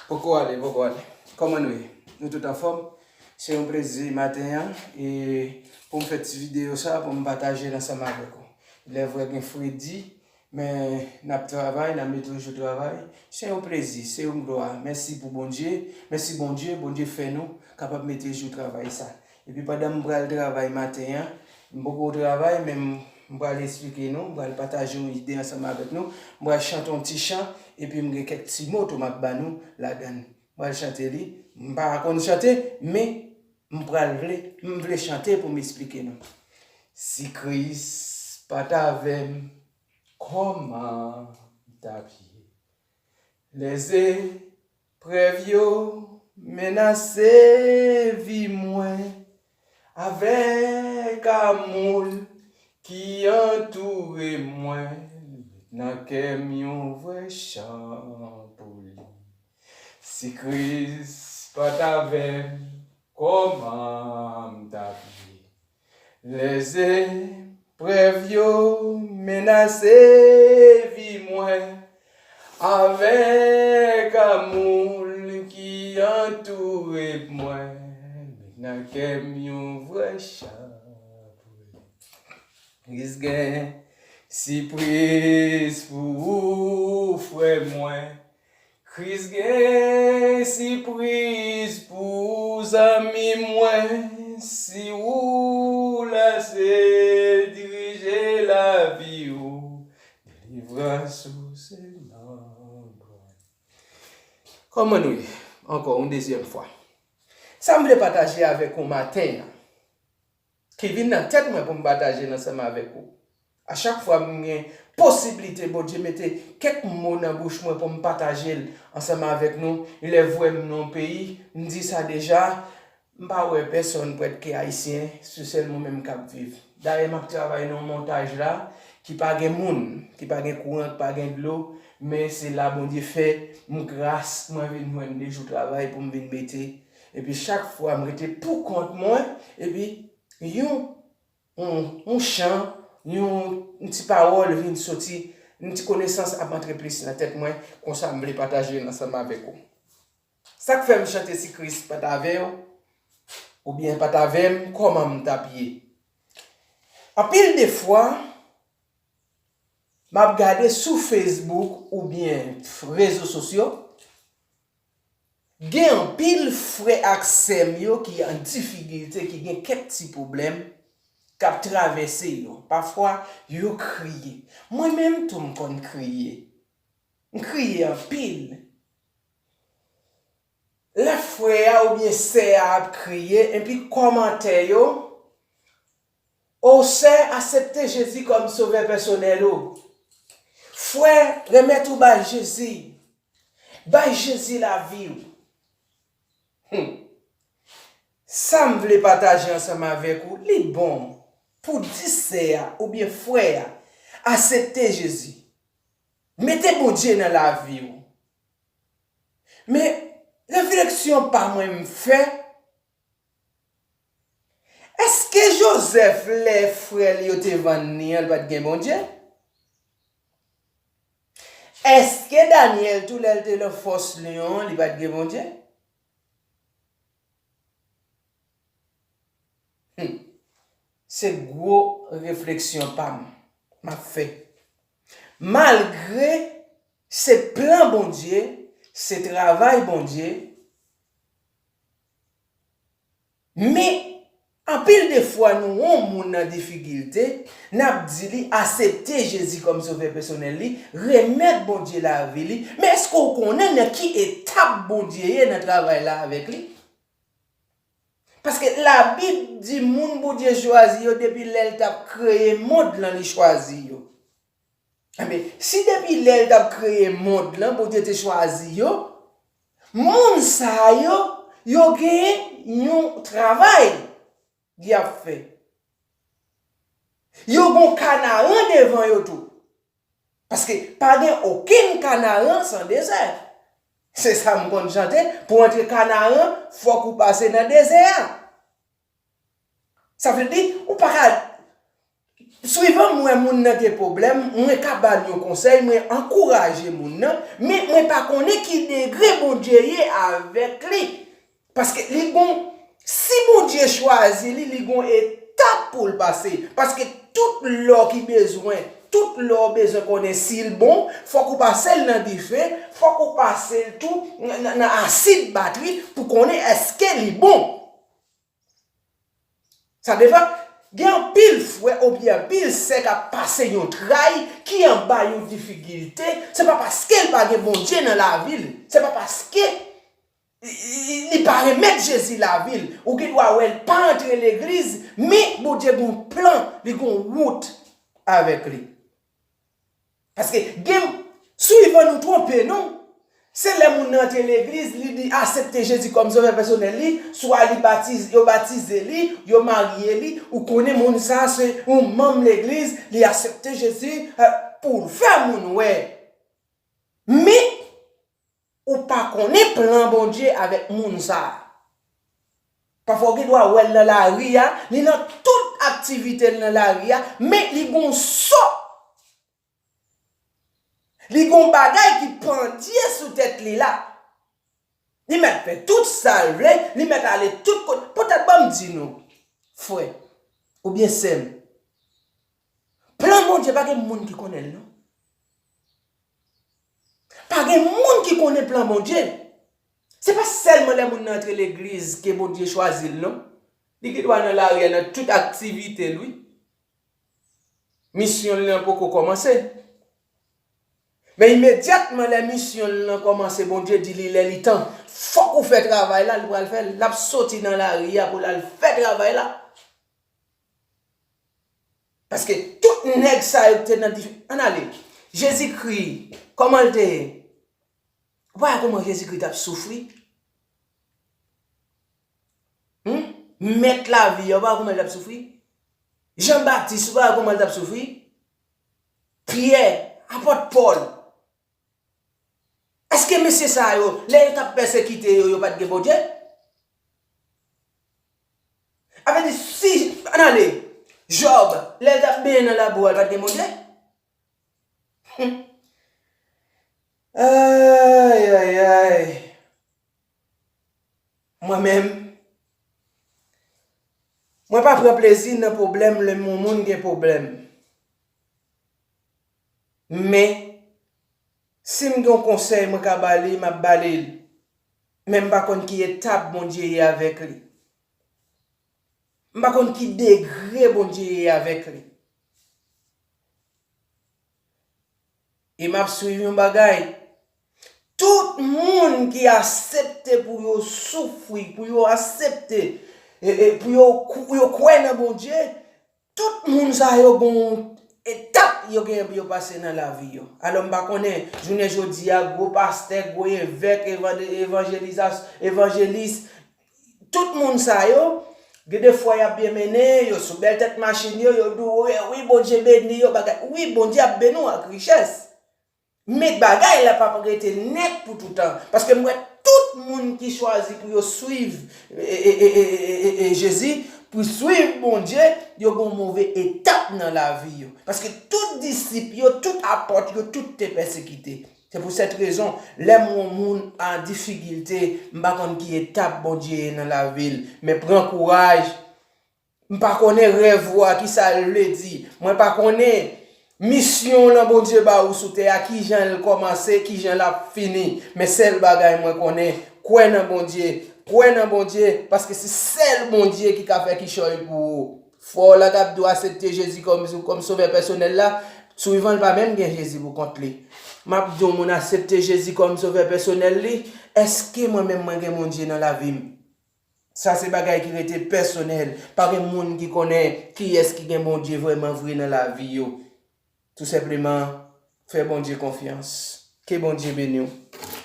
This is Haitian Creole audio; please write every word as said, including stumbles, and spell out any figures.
Poko ale, poko ale. Kòman nou ye? Nou tout anfòm? Se yon plezi maten an, e pou m fè ti videyo sa, pou m pataje l ansanm avèk ou. Lè vre gen fredi, men n ap travay, n ap mete jou travay. Se yon plezi, se yon glwa. Mèsi pou Bondye. Mèsi Bondye, Bondye fè nou kapab mete jou travay sa. Epi pandan m pral travay maten an, m poko travay, men m, m pral esplike nou, m pral pataje yon ide ansanm avèk nou. M pral chante yon ti chan, epi m gen kèk ti moto m ap ba nou ladan l. M pral chante li. M pa konn chante, men m pral vle, m vle chante pou m esplike nou. Si Kris pa t avè m, kòman m t ap ye? Lèzeprèv yo menase vi mwen, avèk amoul ki antoure mwen, nan kè m yon vrè chan pou li. Si Kris pa t avè m, kòman m t ap ye? Lèzeprèv yo menase vi mwen, avèk amoul ki antoure mwen, nan kè m yon vrè chan pou li. Kris gen sipriz pou ou, frè mwen. Kris gen sipriz pou zanmi mwen, si ou lase dirije lavi ou, delivrans ou se nan bra. Kòman nou ye? Ankò yon dezyèm fwa. Sa m vle pataje avèk ou maten an, ki vin nan tèt mwen pou m pataje l ansanm avèk ou. A chak fwa m gen posiblite Bondye mete kèk mo nan bouch mwen pou m pataje l ansanm avèk nou, lè vre m nan yon peyi, m di sa deja, m pa wè pèsonn prèt ke ayisyen, se sèl mwen menm k ap viv. Dayè, m ap travay nan yon montaj la ki pa gen moun, ki pa gen kouran, ki pa gen dlo, men se la Bondye fè m gras, mwen vin jwenn de jou travay pou m vin mete. Epi chak fwa m rete pou kont mwen, epi yon, yon, yon chan, yon, yon ti pawòl vin soti, yon ti konesans ap antre plis nan tèt mwen, konsa m vle pataje l ansanm avèk ou. Sa k fè m chante si Kris pa t avè w, oubyen pa t avè m, kòman m t ap ye? Anpil de fwa, m ap gade sou Facebook oubyen rezo sosyo, gen anpil frè ak sè m yo ki an difikilte, ki gen kèk ti pwoblèm k ap travèse yo. Pafwa, yo kriye. Mwen menm tou, m konn kriye. M kriye anpil. Lè frè a oubyen sè a ap kriye, epi kòmantè yo, "O sè, asepte Jezi kòm sovè pèsonèl ou. Frè, remèt ou bay Jezi. Bay Jezi lavi w." Hmm. Sa m vle pataje ansanm avèk ou, li bon pou di sè a oubyen frè a, asepte Jezi. Mete Bondye nan lavi w. Men, refleksyon pa mwen m fè, èske Jozèf, lè frè l yo te vann li an, li pa t gen Bondye? Èske Danyèl tou, lè l te nan fòs lyon an, li pa t gen Bondye? Hmm. Se gwo refleksyon pa m m ap fè. Malgre se plan Bondye, se travay Bondye, men anpil de fwa nou wè yon moun nan difikilte, n ap di li asepte Jezi kòm sovè pèsonèl li, remèt Bondye lavi li. Men èske w konnen nan ki etap Bondye ye nan travay la avèk li? Paske Labib di moun Bondye chwazi yo depi lè l t ap kreye mond lan, li chwazi yo. Enben, si depi lè l t ap kreye mond lan, Bondye te chwazi yo, moun sa yo, yo gen yon travay y ap fè. Yo gon Kanaran devan yo tou. Paske pa gen okenn Kanaran san dezè. Se sa m konn chante, pou antre Kanaran, fòk ou pase nan dezè a. Sa vle di, ou pa ka Swivan m wè moun nan gen pwoblèm, mwen ka ba l yon konsèy, mwen ankouraje moun nan, men mwen pa konnen ki degre Bondye ye avèk li. Paske li gon, si Bondye chwazi li, li gon etap pou l pase. Paske tout lò ki bezwen, tout lò w bezwen konnen si l bon, fòk ou pase l nan dife, fòk ou pase l tou nan, nan, nan asid batri pou konnen èske li bon. Sa devan, gen anpil frè oubyen anpil sè k ap pase yon tray, ki anba yon difikilte, se pa paske l pa gen Bondye nan lavi l, se pa paske li, li, li pa remèt Jezi lavi l. Ou gen dwa wè l pa antre legliz, men Bondye gen yon plan, li gen yon wout avèk li. Paske gen, swivan nou twonpe nou. Se lè moun nan antre legliz, li di aksepte Jezi kòm sovè pèsonèl li, swa li batize, yo batize li, yo marye li, ou konnen moun sa a se yon manm legliz, li aksepte Jezi, eh, pou l fè moun wè. Men, ou pa konnen plan Bondye avèk moun sa a. Pafwa ou gen dwa wè l nan lari a, li nan tout aktivite l nan lari a, men li gon so. Li gon bagay ki pandye sou tèt li la. Li mèt fè tout sa l vle, li mèt ale tout kote. Poutèt ban m di nou, frè, oubyen sè m, plan Bondye pa gen moun ki konnen l non. Pa gen moun ki konnen plan Bondye. Se pa sèlman lè moun nan antre legliz ke Bondye chwazi l non. Li gen dwa nan lari a nan tout aktivite l wi. Misyon l lan poko kòmanse. Men imedyatman lè misyon l lan kòmanse, Bondye di li lè li tan. Fòk ou fè travay la, li pral fè l. L ap soti nan lari a pou l al fè travay la. Paske tout nèg sa yo te nan difi-, ann ale. Jezikri, kòman l te ye? Ou pa wè kòman Jezikri t ap soufri? Hmm? Mèt lavi a, ou pa wè kòman l t ap soufri? Jan Batis, ou pa wè kòman l t ap soufri? Pyè, apòt Pòl. Èske mesye sa yo, lè yo t ap pèsekite yo, yo pa t gen Bondye? A vle di, si, ann ale, Jòb, lè l t ap benyen nan labou a, l pa t gen Bondye? Hmm. Ay, ay, ay. Mwen menm, mwen pa pran plezi nan pwoblèm lè yon moun gen pwoblèm. Men, si m gen yon konsèy mwen ka ba li, m ap ba li l. Men m pa konn ki etap Bondye ye avèk li. M pa konn ki degre Bondye ye avèk li. E m ap swiv yon bagay. Tout moun ki aksepte pou yo soufri, pou yo aksepte, e, e, pou yo, pou yo kwè nan Bondye, tout moun sa yo gon etap yo genyen pou yo pase nan lavi yo. Alò, m pa konnen, jounen jodi a, gwo pastè, gwo evèk, evan-, evanjelizas-, evanjelis, tout moun sa yo, gen de fwa y ap byen mennen, yo sou bèl tèt machin yo, yo di w, wi, wi, Bondye beni yo, bagay. Wi, Bondye ap beni w ak richès. Men bagay la p ap rete nèt pou toutan. Paske m wè tout moun ki chwazi pou yo swiv, e, e, Jezi, pou swiv Bondye, yo gon move etap nan lavi yo. Paske tout disip yo, tout apòt yo, tout te pèsekite. Se pou sèt rezon, lè m wè yon moun an difikilte, m pa konn ki etap Bondye ye nan lavi l. Men pran kouraj. M pa konnen rèv ou a, kisa l vle di. Mwen pa konnen misyon w lan Bondye ba ou sou tè a, kijan l kòmanse, kijan l ap fini. Men sèl bagay mwen konnen, kwè nan Bondye. Kwè nan Bondye, paske se sèl Bondye ki ka fè kichòy pou ou. Frè w la k ap di w aksepte Jezi kòm, kòm sovè pèsonèl la, swivan l pa menm gen Jezi pou kont li. M ap di yon moun aksepte Jezi kòm sovè pèsonèl li, èske mwen menm mwen gen Bondye nan lavi m? Sa se bagay ki rete pèsonèl. Pa gen moun ki konnen kiyès ki gen Bondye vrèman vre nan lavi yo. Tou senpleman, fè Bondye konfyans. Ke Bondye beni w.